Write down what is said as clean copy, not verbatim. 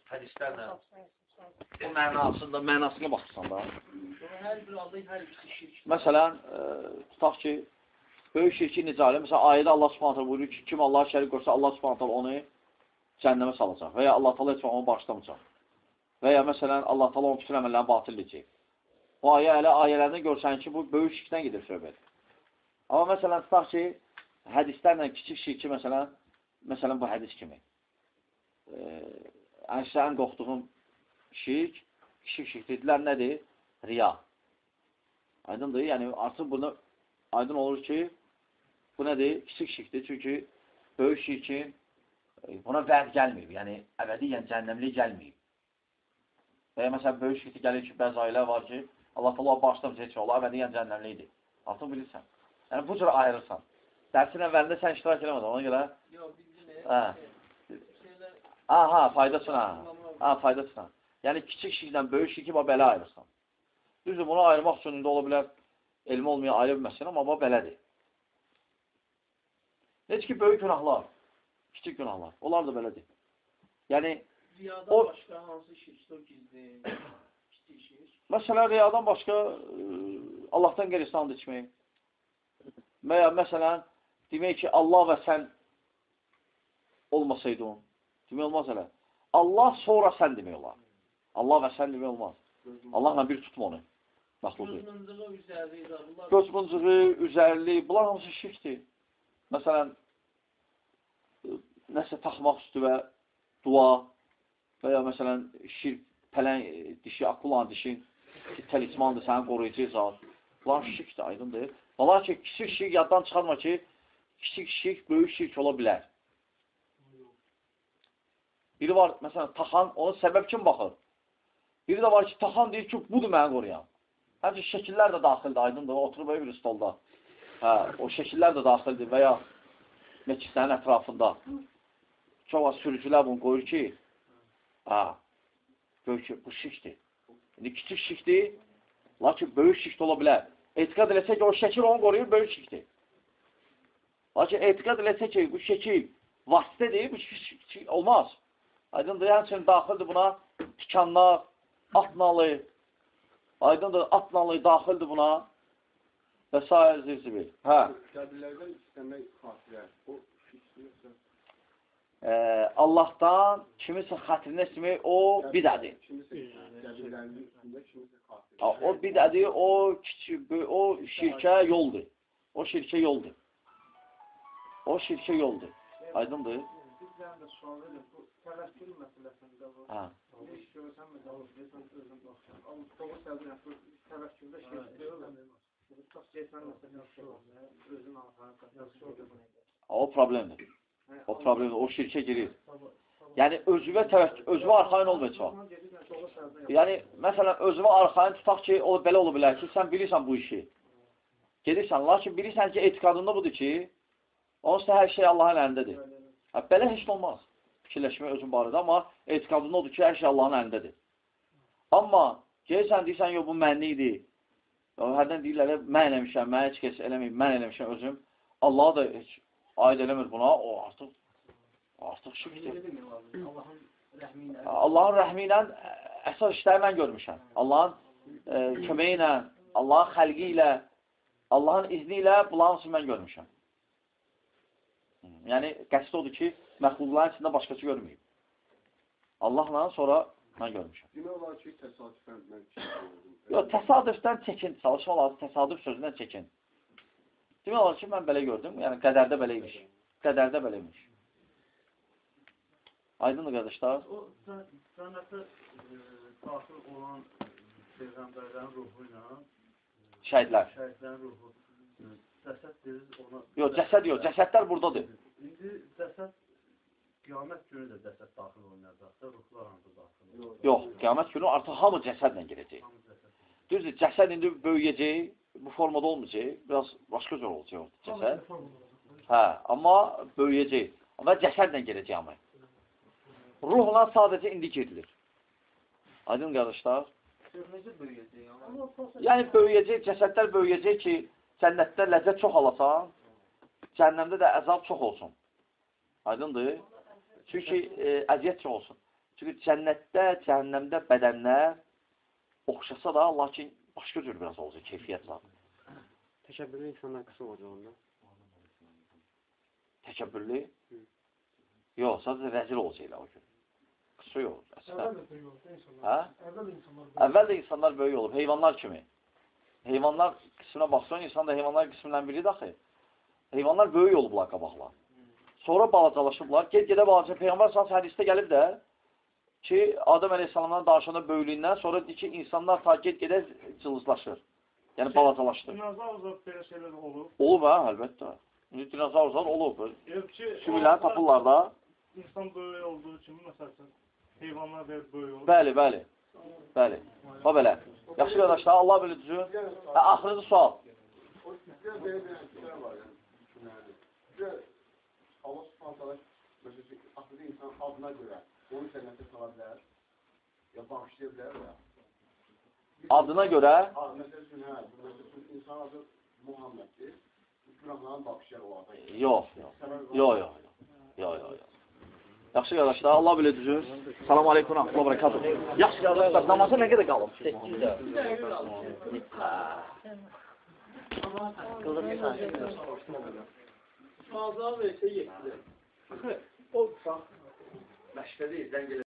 Hədislərlə o mənasında, mənasına baxırsan da. Hər bir adı, hər ikisi şirk. Məsələn, tutaq ki, böyük şirki necə ayrı? Məsələn, ayədə Allah Subhanahu taala buyurur ki, kim Allaha şərik qoysa, Allah Subhanahu taala onu cəhənnəmə salacaq və ya Allah taala heç vaxt onu bağışlamayacaq. Və ya məsələn, Allah taala onun bütün əməllərini batil edəcək. Bu ayə elə ayələrində görsən ki, bu böyük şirkdən gedir söhbət. Amma məsələn, tutaq ki, hədislərlə kiçik şirki məsələn bu hədis kimi. Ən qorxduğum şirk, kiçik şirk dedilər nədir? Riya. Aydındır, yəni artıq bunu aydın olur ki, bu nədir? Kiçik şirkdir. Çünki böyük şirkin buna vəd gəlməyib, yəni əbədiyyən cəhənnəmlik gəlməyib. Və ya məsələn, böyük şirkdə gəlir ki, bəzi ailə var ki, Allah Teala bağışlamayacaq heç olar, əbədiyyən cəhənnəmlikdir. Artıq bilirsən. Yəni bu cür ayırırsan. Dərsin əvvəlində sən iştirak eləmədin, ona görə. Yox, bildim. Hə. Aha, faydasına. Ha, faydasına. Yəni kiçik şirklə böyük şirki bax belə ayırırsan. Düzdür, bunu ayırmaq üçün indi ola bilər elmi olmayan ayıra bilməsin, amma bax belədir. Necə ki böyük günahlar, kiçik günahlar, onlar da belədir. Yəni riyadan o, başqa hansı şirkdə o gizli, kiçik şirk? Məsələn, riyadan başqa Allahdan qeyri and içmək. Və ya məsələn, demək ki, Allah və sən olmasaydın, demək olmaz elə. Allah sonra sən demək olar. Allah və sən demək olmaz. Allahla bir tutma onu. Məxluqu. Göz mıncığı, üzərli, bunlar... Göz mıncığı, üzərli, bunlar hamısı şirkdir. Məsələn, nəsə taxmaq üstü və dua və ya məsələn, şirk, pələng dişi, akulan dişi, ki, talismandır, səni qoruyacaq zat. Bunlar şirkdir, aydındır. Lakin kiçik şirk yaddan çıxarma ki, kiçik şirk, böyük şirk ola bilər. Biri var, məsələn, taxan, ona səbəb kim baxır? Biri də var ki, taxan deyir ki, budur məni qoruyan. Həmçinin şəkillər də daxildir, aydındır, oturub bir stolda. Hə, o şəkillər də daxildir və ya məscidlərin ətrafında. Çox az sürücülər bunu qoyur ki, hə, gör ki, bu şirkdir. İndi kiçik şirkdir, lakin böyük şirk də ola bilər. Etiqad eləsə ki, o şəkil onu qoruyur, böyük şirkdir. Lakin etiqad eləsə ki, bu şəkil vasitədir, bu şirk olmaz. Aydındır, həmçinin daxildir buna tikanlar, at nalı, aydındır, at nalı daxildir buna və s. zirzibil. Hə. Qəbirlərdən istəmək xatirə, o şirk yoxsa? Allahdan kimisə xatirinə istəmək, o bidədir. Kimisə qəbirlərin üstündə, kimisə xatirə. O bidədir, o şirkə yoldur. O şirkə yoldur. O şirkə yoldur. Aydındır. Bizdən də sual verir, bu təvəkkül məsələsində bu. Hə. Bir iş görürsən, məsələn, özün baxırsan. Amma doğru səbəblə bu təvəkküldə şirk deyil. Tutaq ki, sən məsələn, özün arxaya. O problemdir. O problemdir, o şirkə girir. Yəni özünə təvəkkül, özünə arxayın olmayacaq. Yəni məsələn, özünə arxayın tutaq ki, o belə ola bilər ki, sən bilirsən bu işi. Gedirsən, lakin bilirsən ki, etiqadında budur ki, onsuz da hər şey Allahın əlindədir. Hə, belə heç nə olmaz. Fikirləşmək özün barədə, amma etiqadında odur ki, hər şey Allahın əlindədir. Amma gelirsən, deyirsən, yox, bu mənli idi. Hərdən deyirlər, mən eləmişəm, mən heç kəs eləməyib, mən eləmişəm özüm. Allah da heç aid eləmir buna, o artıq şirkdir. Allahın rəhmi ilə əsas işləri mən görmüşəm. Allahın köməyi ilə, Allahın xəlqi ilə, Allahın izni ilə bunların hamısını mən görmüşəm. Yəni, qəsd odur ki, məxluqların içində başqası görməyib. Allahla sonra mən görmüşəm. Demək olar ki, təsadüfən mən şirk oldum. Yox, təsadüfdən çəkin, çalışma lazım, təsadüf sözündən çəkin. Demək olar ki, mən belə gördüm, yəni qədərdə belə imiş. Qədərdə belə imiş. Aydındır, qardaşlar? O, cənnətə daxil olan peyğəmbərlərin ruhu ilə şəhidlər. Şəhidlərin ruhu. Cəsəd deyirik ona. Yox, cəsəd yox, cəsədlər buradadır. İndi cəsəd, qiyamət günü də cəsəd daxil olmayacaqsa, ruhlar hansı daxil olacaq? Yox, qiyamət günü artıq hamı cəsədlə girəcək. Düzdür, cəsəd indi böyüyəcək, bu formada olmayacaq, biraz başqa cür olacaq cəsəd. Hə, amma böyüyəcək. Amma cəsədlə girəcək amma. Ruhla sadəcə indi girilir. Aydın qardaşlar? Necə böyüyəcək? Yəni böyüyəcək, cəsədlər böyüyəcək ki, cənnətdə ləzzət çox alasan, cəhənnəmdə də əzab çox olsun. Aydındır? Çünki əziyyət çox olsun. Çünki cənnətdə, cəhənnəmdə bədənlər oxşasa da, lakin başqa cür biraz olacaq, keyfiyyət var. Təkəbbürlü insanlar qısa olacaq onda. Təkəbbürlü? Yox, sadəcə rəzil olacaq elə o gün. Qısa yox, əslində. Əvvəl də böyük olub insanlar. Hə? Əvvəl də insanlar böyük. Əvvəl də insanlar böyük olub, heyvanlar kimi. Heyvanlar qisminə baxsan, insan da heyvanlar qismindən biridir axı. Heyvanlar böyük olublar qabaqlar. Sonra balacalaşıblar. Ged-gedə balaca. Peyğəmbər sallallahu hədisdə gəlib də ki, Adəm əleyhissalamdan danışanda böyüklüyündən sonra deyir ki, insanlar ta ged-gedə cılızlaşır. Yəni balacalaşır. Dinozavr belə şeylər olub. Olub hə, əlbəttə. İndi dinozavrlar olub. Sümükləri tapırlar da. İnsan böyük olduğu kimi, məsəl üçün, heyvanlar da böyük olur. Bəli, bəli. Bəli. Bax belə. Yaxşı qardaşlar, Allah belə düzün. Hə, axırıncı sual. O sizdə belə bir şeylər var, yəni, düşünərli. Sizə Allah Subhanahu taala məsələn, axırda insan adına görə onu cənnətə sala bilər, ya bağışlaya bilər ya. Adına görə? Məsəl üçün, hə, məsəl üçün, insan adı Muhammeddir. Günahlarını bağışlayar o adı. Yox, yox. Yox, yox, yox. Yox, yox, yox. Yaxşı qardaşlar, Allah belə düzün. Salam aleykum, rahmetullah, bərəkatuhu. Yaxşı qardaşlar, namaza nə qədər qalıb? 8 də. Suallar versə 7-də. O uşaq məşqdə deyil, zəng elə.